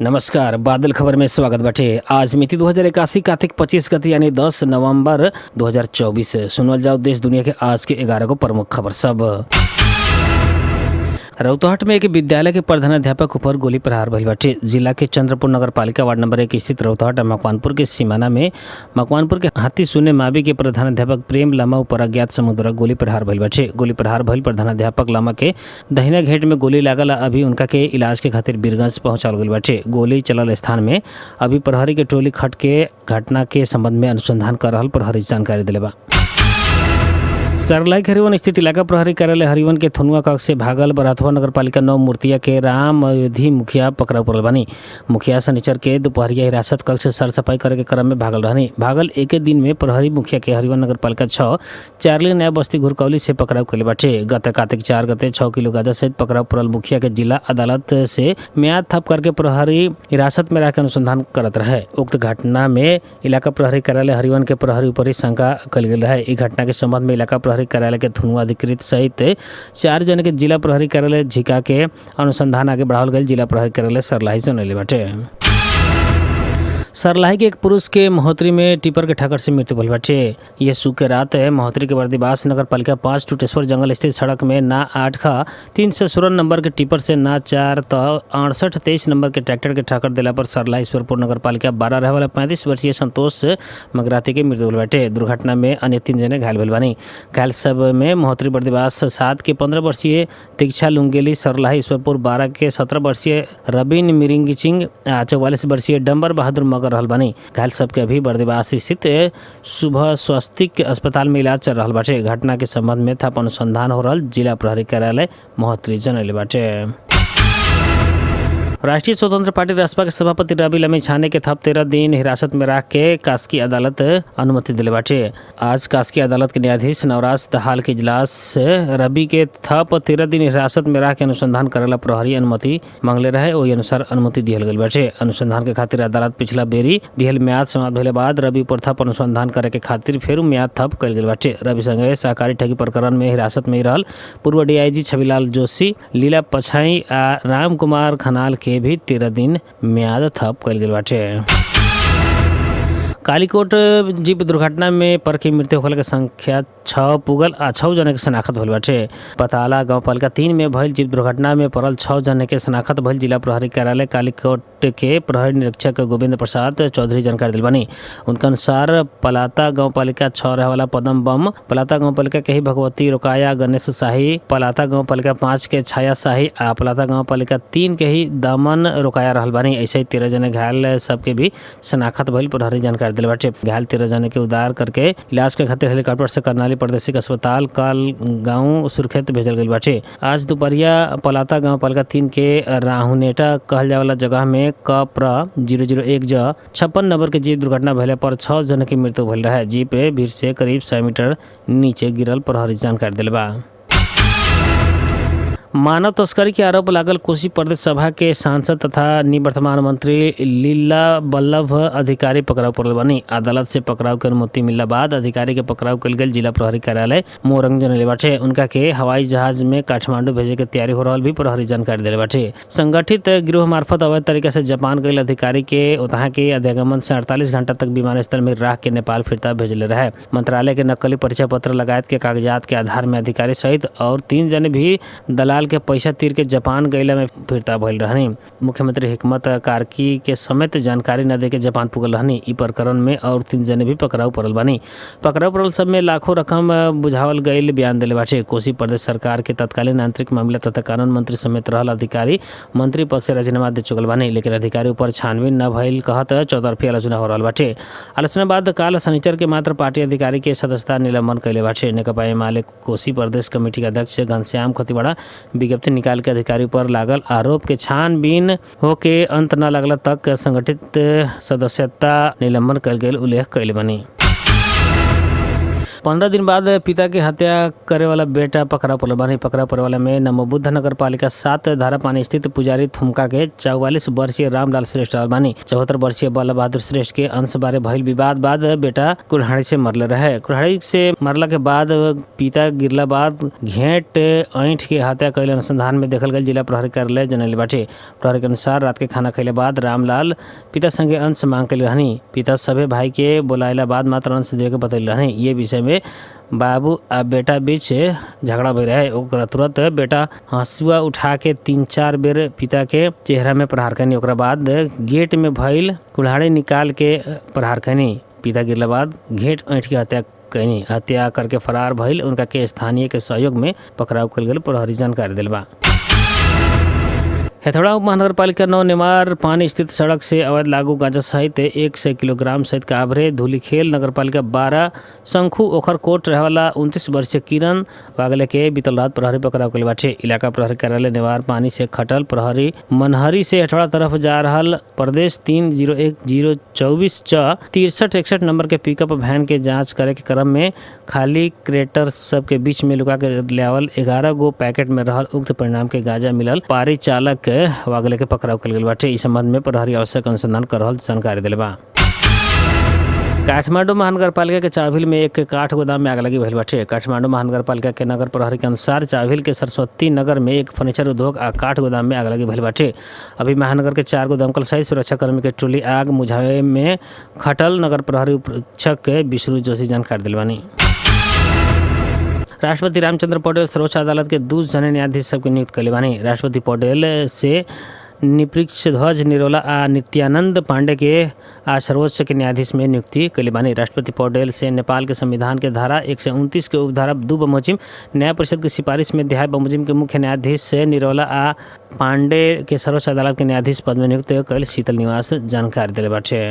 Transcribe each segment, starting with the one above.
नमस्कार, बादल खबर में स्वागत बाटे। आज मिति 2081 कार्तिक 25 गते यानी 10 नवंबर 2024। सुनल जाओ देश दुनिया के आज के 11 को प्रमुख खबर सब। रौतहट में एक विद्यालय के प्रधानाध्यापक ऊपर गोली प्रहार भइल बाटे। जिला के चंद्रपुर नगर पालिका वार्ड नंबर 1 स्थित रौतहट मकवानपुर के सीमाना में मकवानपुर के हाथी सुने मावी के प्रधानाध्यापक प्रेम लामा ऊपर अज्ञात समूह द्वारा गोली प्रहार भइल बाटे। गोली प्रहार भइल प्रधानाध्यापक लामा के दहिना घेट में गोली लागल आ अभी उनका के इलाज के खातिर बीरगंज पहुंचावल गइल बाटे। गोली चलल स्थान में अभी प्रहरी के टोली खट के घटना के संबंध में अनुसंधान कर रहल प्रहरी जानकारी दिले बा। सरलाई हरिवन स्थित इलाका प्रहरी कार्यालय हरिवन के थुनुआ कक्ष से भागल बराथवा नगर पालिका 9 मूर्तिया के राम अयोधी मुखिया पकड़ाउ पड़ल बानी। मुखिया शनिचर के दोपहरिया हिरासत कक्ष सर सफाई करे के क्रम में भागल रहनी। भागल एक दिन में प्रहरी मुखिया के हरिवन नगर पालिका 6 चारली नया बस्ती घुरकौली से पकड़ाउ कइले बाटे। गत कार्तिक 4 गते 6 किलो गांजा सहित पकड़ाउ पड़ल मुखिया के जिला अदालत से म्याद थप करके प्रहरी हिरासत में रख अनुसंधान करत रहे। उक्त घटना में इलाका प्रहरी कार्यालय हरिवन के प्रहरी ऊपर ही शंका कल गेल रहे। ई घटना के संबंध में इलाका प्रहरी कार्यालय के थुनुआ अधिकृत सहित 4 जन के जिला प्रहरी कार्यालय झिका के अनुसंधान आगे बढ़ावल गई जिला प्रहरी कार्यालय सरलाही जनैले बाटे। सरलाही के एक पुरुष के महोत्तरी में टिपर के ठक्कर से मृत्यु भइल बाटे। ये सुख के रात है महोत्तरी के बर्दिवास नगर पालिका 5 टूटेश्वर जंगल स्थित सड़क में ना 8 ख 316 नंबर के टिपर से ना 4 त 6823 नंबर के ट्रैक्टर के ठक्कर दिला पर सरलाही ईश्वरपुर नगर पालिका 12 रहे वाला 35 वर्षीय संतोष मगराती के मृत्यु भइल बाटे। दुर्घटना में अन्य 3 जने घायल भइल बानी। घायल सब में महोत्तरी बर्दिवास 7 के 15 वर्षीय दीक्षा लुंगेली, सरलाही ईश्वरपुर 12 के 17 वर्षीय रबीन मिरिंगिचिंग, 44 वर्षीय डम्बर बहादुर मगर रहल बानी। घायल सबके अभी बर्दिवास स्थित सुबह स्वस्तिक अस्पताल में इलाज चल रहल बाटे। घटना के संबंध में थप अनुसंधान हो रहल जिला प्रहरी कार्यालय महोत्तरी जनैले बाटे। राष्ट्रीय स्वतंत्र पार्टी रासपा के सभापति रवि लामिछाने के थप 13 दिन हिरासत में रख के कास्की अदालत अनुमति दिले बाटे। आज कास्की अदालत के न्यायाधीश नवराज दहाल के इजलास रवि के थप 13 दिन हिरासत में रख के अनुसंधान करेला प्रहरी अनुमति मांगले रहे। ओही अनुसार अनुमति दिहल गइल बाटे। अनुसंधान के खातिर अदालत पिछला बेरी दिहल म्याद समाप्त भेले बाद रवि पर थप अनुसंधान करे के खातिर फेरू म्याद थप कइल गेल बाटे। रवि संगे सहकारी ठगी प्रकरण में हिरासत में रहल पूर्व डीआईजी छविलाल जोशी, लीला पछाई आ राम कुमार खनाल के भी 13 दिन म्याद थप कइल गेल बाटे। कालीकोट जीप दुर्घटना में पर की मृत्यु होखला के संख्या 6 पुगल आ 6 जने के शनाखत भइल बाटे। पताला गांवपालिका 3 में भइल जीप दुर्घटना में पड़ल 6 जने के शनाखत भइल जिला प्रहरी कार्यालय कालीकोट के प्रहरी निरीक्षक गोविंद प्रसाद चौधरी जानकारी दिल बानी। उनका अनुसार पलाता गांवपालिका 6 रहे वाला पदम बम, पलाता गांवपालिका के ही भगवती रोकाया गणेश शाही, पलाता गांवपालिका 5 के छाया शाही आ पलाता गांवपालिका 3 के ही दमन रोकाया रहल बानी। ऐसे ही 13 जने घायल सबके भी शनाखत भइल प्रहरी जानकारी दिल बाटे। घायल 13 जने के उद्धार करके इलाज के खातिर हेलीकॉप्टर से कर्नाली प्रादेशिक अस्पताल काल गांव सुर्खेत भेजल गइल बाटे। आज दोपहरिया पलाता गांवपालिका 3 के राहुनेटा कहल जाए वाला जगह में क प्र 001 ज 56 नंबर के जीप दुर्घटना भेले पर 6 जन के मृत्यु भइल रहे। जीप भीड़ से करीब 100 मीटर नीचे गिरल प्रहरी जानकारी दिल बा। मानव तस्करी के आरोप लागल कोसी प्रदेश सभा के सांसद तथा निवर्तमान मंत्री लीला बल्लभ अधिकारी पकड़ाव पड़ल बानी। अदालत से पकड़ाव के अनुमति मिलला बाद अधिकारी के पकड़ाव कल गेल जिला प्रहरी कार्यालय मोरंग जनैले बाटे। उनका के हवाई जहाज में काठमांडू भेजे के तैयारी हो रहल भी प्रहरी जानकारी दिले बाटे। संगठित गिरोह मार्फत अवैध तरीका से जापान गईल अधिकारी के उतहाँ के अध्यागमन से 48 घंटा तक विमानस्थल में राख के नेपाल फिरता भेजले रहे। मंत्रालय के नकली परिचय पत्र लगायत के कागजात के आधार में अधिकारी सहित और 3 जने भी दलाल के पैसा तीर के जापान गईला में फिरता भइल रहनी। मुख्यमंत्री हिकमत कार्की के समेत जानकारी न दे के जापान पुगल रहनी। ई प्रकरण में और 3 जने भी पकड़ाव पड़ल बानी। पकड़ाव पड़ल सब में लाखों रकम बुझावल गईल बयान दिले बाटे। कोसी प्रदेश सरकार के तत्कालीन आंतरिक मामला तथा कानून मंत्री समेत रहल अधिकारी मंत्री पद से राजीनामा दे चुकल बानी, लेकिन अधिकारी ऊपर छानबीन न भइल कहत चौतरफी आलोचना हो रहल बाटे। आलोचना बाद काल शनिचर के मात्र पार्टी अधिकारी के सदस्यता निलंबन कैले बाटे। नेकपा एमाले कोसी प्रदेश कमेटी के अध्यक्ष घनश्याम खतिवड़ा विज्ञप्ति निकाल के अधिकारी पर लागल आरोप के छानबीन होके अंत न लगला तक संगठित सदस्यता निलंबन कल गेल उल्लेख कैले बनी। 15 दिन बाद पिता के हत्या करे वाला बेटा पकड़ा पड़ल बानी। पकड़ा पड़े वाला में नमोबुद्ध नगर पालिका 7 धारापानी स्थित पुजारी थुमका के 44 वर्षीय रामलाल श्रेष्ठ रहल बानी। 74 वर्षीय बल्लभ बहादुर श्रेष्ठ के अंश बारे भइल विवाद बाद बेटा कुल्हाड़ी से मरले रहे। कुल्हाड़ी से मरला के बाद पिता गिरला बाद घेंट ऐंठ के हत्या कैल अनुसंधान में देखल गई जिला प्रहरी कार्यालय जनैले बाटे। प्रहरी के अनुसार रात के खाना खैले बाद रामलाल पिता संगे अंश मांग कैले रहनी। पिता सभे भाई के बोलायला बाद मात्र अंश देवे के बतैले रहनी। ये विषय में बाबू आ बेटा बीच झगड़ा भई रहे। ओकरा तुरंत बेटा हंसुआ उठा के 3-4 बेर पिता के चेहरा में प्रहार करनी। ओकरा बाद गेट में भइल कुल्हाड़ी निकाल के प्रहार करनी। पिता गिरला बाद घेंट ऐंठ के हत्या कैनी। हत्या करके फरार भइल उनका के स्थानीय के सहयोग में पकड़ाव कल गेल प्रहरी जानकारी दिल बा। हेथौड़ा उप महानगरपालिका 9 नेमार पानी स्थित सड़क से अवैध लागू गांजा सहित 100 किलोग्राम सहित काभरे धूलिखेल नगरपालिका 12 शंखु ओखरकोट रहेवाला 29 वर्षीय किरण वागले के बीतल रात प्रहरी पकड़ाव कइल बाटे। इलाका प्रहरी कार्यालय नेवार पानी से खटल प्रहरी मनहरी से हेठौड़ा तरफ जा रहल प्रदेश 301024 च 6361 नंबर के पिकअप वैन के जांच करे के क्रम में खाली क्रेटर सब के बीच में लुका के लावल 11 गो पैकेट में रहल उक्त परिणाम के गांजा मिलल पारी चालक वागले के पकड़ाव कल गेल बाटे। इस संबंध में प्रहरी आवश्यक अनुसंधान कर रहल जानकारी दिल बा। काठमाडौँ महानगरपालिका के चाभिल में एक काठ गोदाम में आग लगी भइल बाटे। काठमाडौँ महानगरपालिका के नगर प्रहरी के अनुसार चाभिल के सरस्वती नगर में एक फर्नीचर उद्योग आ काठ गोदाम में आग लगी भइल बाटे। अभी महानगर के 4 गो दमकल सहित सुरक्षाकर्मी के टोली आग बुझावे में खटल नगर प्रहरी उपरीक्षक विष्णु जोशी जानकारी दिल बानी। राष्ट्रपति रामचंद्र पौडेल सर्वोच्च अदालत के 2 जने न्यायाधीश सबके नियुक्त कइले बानी। राष्ट्रपति पौडेल से निपृक्ष ध्वज निरोला आ नित्यानंद पांडे के आज सर्वोच्च के न्यायाधीश में नियुक्ति कइले बानी। राष्ट्रपति पौडेल से नेपाल के संविधान के धारा 129 के उपधारा 2 बमोजिम न्याय परिषद की सिफारिश में ध्याय बमोजिम के मुख्य न्यायाधीश से निरोला आ पांडे के सर्वोच्च अदालत के न्यायाधीश पद में नियुक्त कइल शीतल निवास जानकारी दिले बाटे।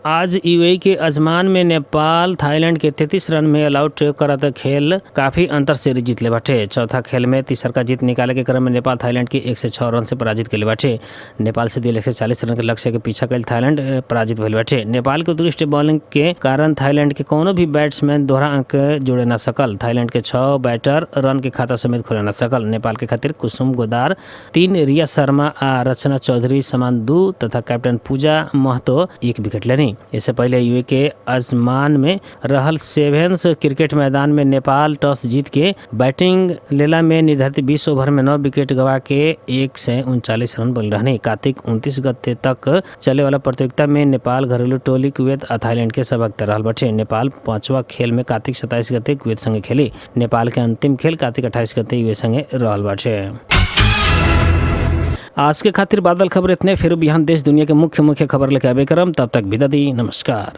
आज यूएई के अजमान में नेपाल थाईलैंड के 33 रन में ऑल आउट करत खेल काफी अंतर से जीतले बाटे। चौथा खेल में तीसरका जीत निकाले के क्रम में नेपाल थाईलैंड के 106 रन से पराजित कइले बाटे। नेपाल से दिल 140 रन के लक्ष्य के पीछा कइल थाईलैंड पराजित भइल बाटे। नेपाल के उत्कृष्ट बॉलिंग के कारण थाईलैंड के कोनो भी बैट्समैन दोहरा अंक जोड़े न सकल। थाईलैंड के 6 बैटर रन के खाता समेत खोले न सकल। नेपाल के खातिर कुसुम गोदार 3, रिया शर्मा आ रचना चौधरी समान 2 तथा कैप्टन पूजा महतो 1 विकेट लेनी। इससे पहले यूए के अजमान में रहल सेवेंस क्रिकेट मैदान में नेपाल टॉस जीत के बैटिंग लेला में निर्धारित 20 ओवर में 9 विकेट गवा के 139 रन बन रहने। कार्तिक 29 गते तक चले वाला प्रतियोगिता में नेपाल घरेलू टोली कुवैत आ थाईलैंड के सबक रहल बटे। नेपाल 5वां खेल में कार्तिक 27 गते कुवैत संगे खेली। नेपाल के अंतिम खेल कार्तिक 28 गते यूए संगे रहल बाटे। आज के खातिर बादल खबर इतने। फिर बिहान देश दुनिया के मुख्य मुख्य खबर लेके आबे करम। तब तक विदा दी। नमस्कार।